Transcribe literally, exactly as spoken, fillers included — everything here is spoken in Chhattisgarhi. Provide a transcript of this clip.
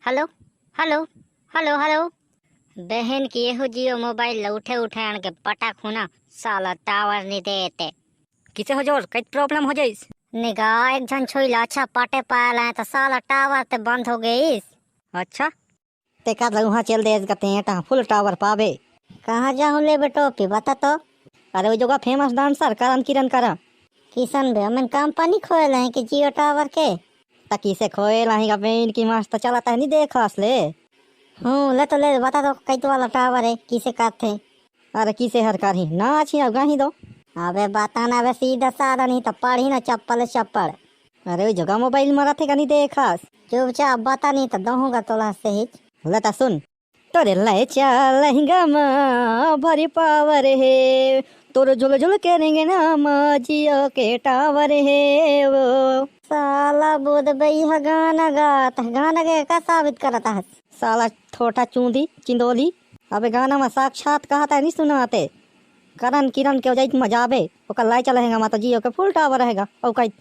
Hello, hello, hello, hello. बहन की एहू जियो मोबाइल ल उठे उठे आन के पटक हूँ ना, साला टावर नहीं देते। किसे हो जोर, कई प्रॉब्लम हो जाइस? निगाह एक झन छुई ला अच्छा पटे पायल है तो साला टावर ते बंद हो गईस। अच्छा, ते का लगा उहाँ चल देस गते एटा फुल टावर पाबे। कहाँ जाहूँ ले बेटो पी बता तो। अरे वो जोगा फेमस डांसर करण किरण करा। किसन बे, हमन कंपनी खोए लहे कि जियो टावर के? त किसे खोए लही का बहन की मस्त चलत है, नहीं देखस ले। हूँ, ले तो ले, बता तो कैत वाला टावर है, किसे करथे? अरे किसे हर करही, नाच ही अब गाही दो। अबे बता ना बे, सीधा साधा नहीं तो पढ़ी ना चप्पल चप्पल। अरे वो जोगा मोबाइल मरत है का नहीं देखस? चुपचाप बता नहीं तो दहूँगा तोला सही। ले त सुन। तोरे ले चल लहंगा मा भरी पावर हे, तोर झुल झुल के रेंगना मा जियो के टावर हे वो। साला बुध बे इहा गाना गात, गाना के का साबित करत हस? साला ठोठा चूंदी चिंदोली, अबे गाना मा साक्षात कहत है नहीं सुनाते। करण किरण के वजह मजा आबे, ओकर ले चल लहंगा मा तो जियो के फुल टावर रहेगा, औ कई